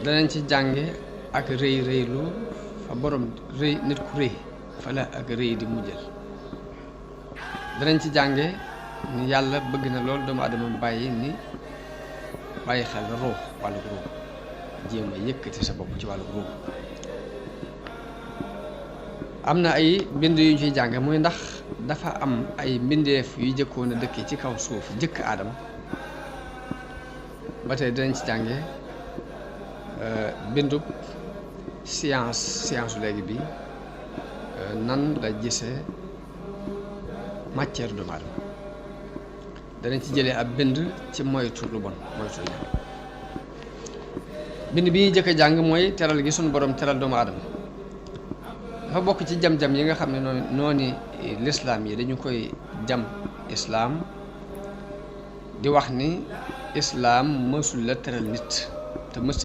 danañ ci jànge ak rëy rëylu fa borom rëy nit ku rëy fa la ak rëy di mujjal. danañ ci jànge ni yàlla bëgg na lool doomu adama bàyyi xel ruux wàllu ruux jéem a yëkkati sa bopp ci wàllu ruux. am na ay mbind yu ñu ciy jànge muy ndax dafa am ay mbindeef yu jëkkoon a dëkkee ci kaw suuf jëkk aadama. ba tey dinañ ci jànge bindub science léegi bi nan la gisee matière doomu aadama. danañ ci jëlee ab bind ci moytu lu bon moytu lu ñaaw. bind bi ñuy jëkk a jàng mooy teral gi sunu borom teral doomu aadama. dafa bokk ci jam-jam yi nga xam ne noonu lislaam yi dañu koy jam islaam di wax ni islaam mësul la teral nit te mës